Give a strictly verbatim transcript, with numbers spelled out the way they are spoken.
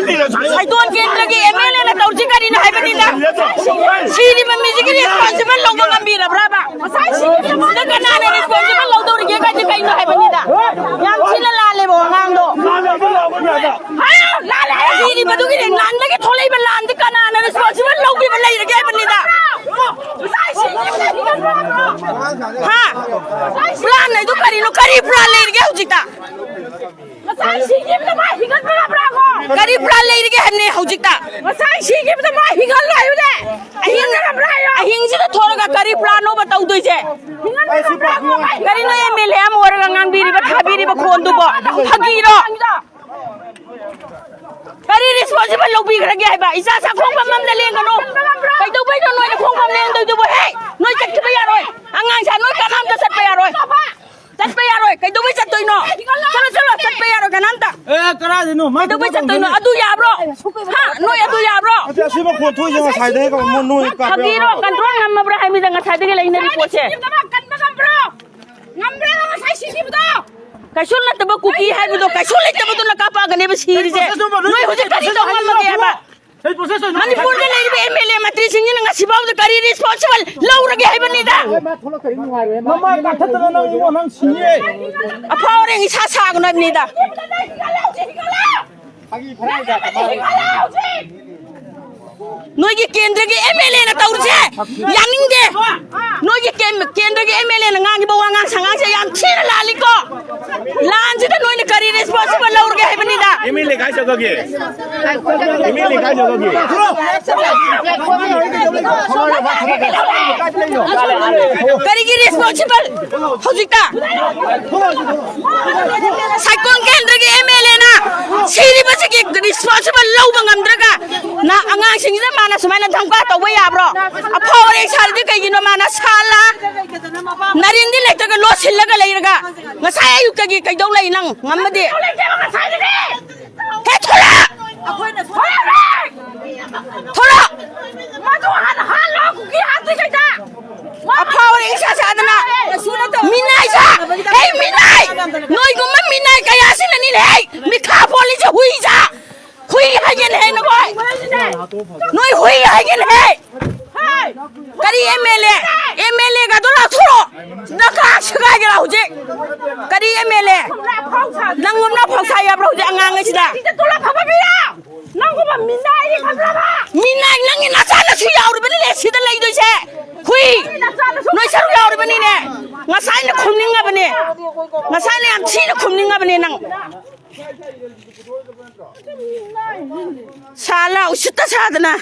ꯁꯥꯏꯗꯣꯟ ꯀꯦꯟꯗ꯭ꯔꯒꯤ M L ꯑꯦꯅ ꯇꯧꯔꯤꯁꯤ ꯀꯔꯤꯅꯣ ꯍꯥꯏꯕꯅꯤꯗ? ꯁꯤꯔꯤꯕ ꯃꯤꯁꯤꯒꯤ ꯔꯦꯁꯄꯣꯟꯁꯤꯕꯜ ꯂꯧꯕ ꯉꯝꯕꯤꯔꯕ꯭ꯔꯕ? ꯁꯤꯗ ꯀꯅꯥꯅ ꯔꯦꯁꯄꯣꯟꯁꯤꯕꯜ ꯂꯧꯗꯧꯔꯤꯒꯦ? ꯀꯥꯏꯗꯤ ꯀꯩꯅꯣ ꯍꯥꯏꯕꯅꯤꯗ? ꯌꯥꯝ ꯊꯤꯅ ꯂꯥꯜꯂꯦꯕ ꯋꯥꯉꯥꯡꯗꯣ꯫ ꯍꯥꯏꯌꯣ, ꯂꯥꯜꯂꯦ ꯍꯥꯏꯌꯣ꯫ ꯁꯤꯔꯤꯕꯗꯨꯒꯤ ꯂꯥꯟꯗꯒꯤ ꯊꯣꯛꯂꯛꯏꯕ ꯂꯥꯟꯗꯤ ꯀꯅꯥꯅ ꯔꯦꯁꯄꯣꯟꯁꯤꯕꯜ ꯂꯧꯕꯤꯕ ꯂꯩꯔꯒꯦ ꯍꯥꯏꯕꯅꯤꯗ? ꯍꯥ? ꯄ꯭ꯂꯥꯟ ꯍꯥꯏꯗꯣ ꯀꯔꯤꯅꯣ? ꯀꯔꯤ ꯄ꯭ꯂꯥꯟ ꯂꯩꯔꯤꯒꯦ ꯍꯧꯖꯤꯛꯇ? ꯉꯁꯥꯏ ꯁꯤꯈꯤꯕꯗꯣ ꯃꯥ ꯍꯤꯡꯍꯟꯕ ꯉꯝꯕ꯭ꯔꯥ ꯀꯣ? ꯀꯔꯤ ꯄ꯭ꯂꯥꯟ ꯂꯩꯔꯤꯒꯦ ꯍꯥꯏꯕꯅꯦ ꯍꯧꯖꯤꯛꯇ? ꯉꯁꯥꯏ ꯁꯤꯈꯤꯕꯗꯣ ꯃꯥ ꯍꯤꯡꯍꯜꯂꯣ ꯍꯥꯏꯕꯅꯦ꯫ ꯍꯤꯡꯍꯟꯕ ꯉꯝꯕ꯭ꯔꯥ ꯍꯥꯏꯌꯣ? ꯑꯍꯤꯡꯁꯤꯗ ꯊꯣꯛꯂꯒ ꯀꯔꯤ ꯄ꯭ꯂꯥꯟꯅꯣꯕ ꯇꯧꯗꯣꯏꯁꯦ? ꯍꯤꯡꯍꯟꯕ ꯉꯝꯕ꯭ꯔꯥ ꯀꯣ? ꯀꯔꯤꯅꯣ ꯑꯦꯝ ꯑꯦꯜ ꯑꯦ ꯑꯃ ꯑꯣꯏꯔꯒ ꯉꯥꯡꯕꯤꯔꯤꯕ, ꯊꯥꯕꯤꯔꯤꯕ ꯈꯣꯟꯗꯨꯕꯣ? ꯐꯥꯒꯤꯔꯣ? ꯀꯔꯤ ꯔꯦꯁꯄꯣꯟꯁꯤꯕꯜ ꯂꯧꯕꯤꯈ꯭ꯔꯒꯦ ꯍꯥꯏꯕ? ꯏꯆꯥ ꯆꯥꯛꯈꯣꯡ ꯐꯝꯐꯝꯗ ꯂꯦꯡꯒꯅꯨ꯫ ꯀꯩꯗꯧꯕꯩꯅꯣ ꯅꯣꯏꯅ ꯈꯣꯡ ꯐꯝ ꯂꯦꯡꯗꯣꯏꯗꯨꯕꯨ? ꯍꯦ, ꯅꯣꯏ ꯆꯠꯈꯤꯕ ꯌꯥꯔꯣꯏ꯫ ꯑꯉꯥꯡꯁꯥ ꯅꯣꯏ ꯀꯅꯥꯝꯇ ꯆꯠꯄ ꯌꯥꯔꯣꯏ꯫ ꯆꯠꯄ ꯌꯥꯔꯣꯏ꯫ ꯀꯩꯗꯧꯕꯩ ꯆꯠꯇꯣꯏꯅꯣ? ꯆꯠꯂꯣ, ꯆꯠꯂꯣ, ꯆꯠꯄ ꯌꯥꯔꯣꯏ ꯀꯅꯥꯝꯇ꯫ ꯑꯦ, ꯀꯗꯥꯏꯗꯅꯣ? ꯃꯥ ꯀꯩꯗꯧꯕꯩ ꯊꯕꯛ ꯆꯠꯇꯣꯏꯅꯣ? ꯇꯧꯗꯣꯏꯅꯣ? ꯑꯗꯨ ꯌꯥꯕ꯭ꯔꯣ? ꯍꯥ? ꯅꯣꯏ ꯑꯗꯨ ꯌꯥꯕ꯭ꯔꯣ? ꯅꯠꯇꯦ, ꯑꯁꯤ ꯃꯈꯣꯟ ꯊꯣꯛꯏꯁꯦ ꯉꯁꯥꯏꯗꯒꯤ ꯀꯩꯅꯣ ꯅꯣꯏ ꯀꯥꯞꯄ ꯐꯥꯒꯤꯔꯣ? ꯌꯥꯎꯔꯕꯣ? ꯀꯟꯇ꯭ꯔꯣꯜ ꯉꯝꯃꯕ꯭ꯔꯥ ꯍꯥꯏꯕꯅꯤꯗ ꯉꯁꯥꯏꯗꯒꯤ ꯂꯩꯅꯔꯤ ꯄꯣꯠꯁꯦ꯫ ꯀꯟꯕ ꯉꯝꯕ꯭ꯔꯣ? ꯉꯝꯕ꯭ꯔꯥ ꯉꯁꯥꯏ ꯁꯤꯈꯤꯕꯗꯣ? ꯀꯩꯁꯨ ꯅꯠꯇꯕ ꯀꯨꯀꯤ ꯍꯥꯏꯕꯗꯣ ꯀꯩꯁꯨ ꯂꯩꯇꯕꯗꯨꯅ ꯀꯥꯞꯄꯛꯑꯒꯅꯦꯕ ꯁꯤꯔꯤꯁꯦ꯫ ꯅꯣꯏ ꯍꯧꯖꯤꯛ ꯀꯔꯤ ꯇꯧ ꯉꯝꯃꯒꯦ ꯍꯥꯏꯕ? ꯀꯩ ꯄ꯭ꯔꯣꯁꯦꯁ ꯑꯣꯏꯅꯣ? ꯃꯅꯤꯄꯨꯔꯗ ꯂꯩꯔꯤꯕ ꯑꯦꯝ ꯑꯦꯜ ꯑꯦ ꯃꯟꯇ꯭ꯔꯤꯁꯤꯡꯁꯤꯅ ꯉꯁꯤꯐꯥꯎꯗ ꯀꯔꯤ ꯔꯦꯁꯄꯣꯟꯁꯤꯕꯜ ꯂꯧꯔꯒꯦ ꯍꯥꯏꯕꯅꯤꯗ? ꯃꯃꯥ ꯀꯥꯊꯠꯇꯅ ꯅꯪ ꯏꯕꯣ ꯅꯪ ꯁꯤꯌꯦ꯫ ꯑꯐꯥꯎ ꯑꯔꯤꯡ ꯏꯁꯥ ꯁꯥꯒꯅꯨ ꯍꯥꯏꯕꯅꯤꯗ꯫ ꯅꯣꯏꯒꯤ ꯀꯦꯟꯗ꯭ꯔꯒꯤ ꯑꯦꯝ ꯑꯦꯜ ꯑꯦꯅ ꯇꯧꯔꯤꯁꯦ ꯌꯥꯅꯤꯡꯗꯦ꯫ ꯅꯣꯏꯒꯤ ꯀꯦꯟ-, ꯀꯦꯟꯗ꯭ꯔꯒꯤ ꯑꯦꯝ ꯑꯦꯜ ꯑꯦꯅ ꯉꯥꯡꯉꯤꯕ ꯋꯥꯉꯥꯡ ꯁꯉꯥꯡꯁꯦ ꯌꯥꯝ ꯊꯤꯅ ꯂꯥꯜꯂꯤꯀꯣ꯫ ꯂꯥꯟꯁꯤꯗ ꯅꯣꯏꯅ ꯀꯔꯤ ꯔꯦꯁꯄꯣꯟꯁꯤꯕꯜ ꯂꯧꯔꯒꯦ ꯍꯥꯏꯕꯅꯤꯗ? ꯑꯦꯝ ꯑꯦꯜ ꯑꯦ ꯀꯥꯏ ꯆꯠꯈ꯭ꯔꯒꯦ? ꯑꯦꯝ ꯑꯦꯜ ꯑꯦ ꯀꯥꯏ ꯆꯠꯈ꯭ꯔꯒꯦ? ꯀꯔꯤꯒꯤ ꯔꯦꯁꯄꯣꯟꯁꯤꯕꯜ ꯍꯧꯖꯤꯛꯇ? ꯁꯥꯏꯀꯣꯟ ꯀꯦꯟꯗ꯭ꯔꯒꯤ ꯑꯦꯝ ꯑꯦꯜ ꯑꯦꯅ ꯁꯤꯔꯤꯕꯁꯤꯒꯤ ꯔꯦꯁꯄꯣꯟꯁꯤꯕꯜ ꯂꯧꯕ ꯉꯝꯗ꯭ꯔꯒ ꯅ-, ꯑꯉꯥꯡꯁꯤꯡꯁꯤꯗ ꯃꯥꯅ ꯁꯨꯃꯥꯏꯅ ꯙꯝꯀꯥ ꯇꯧꯕ ꯌꯥꯕ꯭ꯔꯣ? ꯑꯐꯥꯎ ꯑꯔꯤꯡ ꯁꯥꯔꯤꯗꯤ ꯀꯩꯒꯤꯅꯣ ꯃꯥꯅ ꯁꯥꯂꯥ ꯅꯔꯦꯟꯗꯤ ꯂꯩꯇ꯭ꯔꯒ ꯂꯣꯠꯁꯤꯜꯂꯒ ꯂꯩꯔꯒ? ꯉꯁꯥꯏ ꯑꯌꯨꯛꯇꯒꯤ ꯀꯩꯗꯧ ꯂꯩ ꯅꯪ ꯉꯝꯃꯗꯤ? ꯍꯦ, ꯊꯣꯔꯛ! ꯊꯣꯔꯛ! ꯃꯗꯨ ꯍꯥꯟꯅ ꯍꯥꯜꯂꯣ, ꯀꯨꯀꯤ ꯍꯥꯠꯇ꯭ꯔꯤꯉꯩꯗ! ꯑꯐꯥꯎ ꯑꯔꯤꯡ ꯁꯥ ꯁꯥꯗꯅ ꯃꯤꯅꯥꯏ ꯁꯥ! ꯍꯦ, ꯃꯤꯅꯥꯏ! ꯅꯣꯏꯒꯨꯝꯕ ꯃꯤꯅꯥꯏ ꯀꯌꯥꯁꯤꯅꯅꯤꯅꯦ, ꯍꯦ, ꯃꯤꯈꯥ ꯄꯣꯜꯂꯤꯁꯦ, ꯍꯨꯏ ꯁꯥ! ꯍꯨꯏ! ꯅꯣꯏ ꯍꯨꯏ ꯍꯥꯏꯒꯦꯅꯦꯍꯦ! ꯀꯔꯤ M L A? M L ꯑꯦꯒꯗꯣ ꯂꯥꯎꯊꯣꯔꯛꯑꯣ! ꯅꯀꯥ ꯁꯦꯒꯥꯏꯒꯦꯔꯥ ꯍꯧꯖꯤꯛ? ꯀꯔꯤ ꯑꯦꯝ ꯑꯦꯜ ꯑꯦ? ꯅꯪꯒꯨꯝꯅ ꯐꯧꯁꯥ ꯌꯥꯕ꯭ꯔꯣ ꯍꯧꯖꯤꯛ ꯑꯉꯥꯡꯉꯩꯁꯤꯗ? ꯅꯪꯒꯨꯝꯕ ꯃꯤꯅꯥꯏꯗꯤ ꯐꯖꯕ! ꯃꯤꯅꯥꯏ, ꯅꯪꯒꯤ ꯅꯆꯥꯅꯁꯨ ꯌꯥꯎꯔꯤꯕꯅꯤꯅꯦ ꯁꯤꯗ ꯂꯩꯗꯣꯏꯁꯦ! ꯍꯨꯏ! ꯅꯣꯏ ꯁꯔꯨꯛ ꯌꯥꯎꯔꯤꯕꯅꯤꯅꯦ! ꯉꯁꯥꯏꯅ ꯈꯨꯝꯅꯤꯡꯉꯕꯅꯦ! ꯉꯁꯥꯏꯅ ꯌꯥꯝ ꯊꯤꯅ ꯈꯨꯝꯅꯤꯡꯉꯕꯅꯦ ꯅꯪ! ꯁꯥꯂꯥ, ꯎꯁꯤꯠꯇ ꯁꯥꯗꯅ!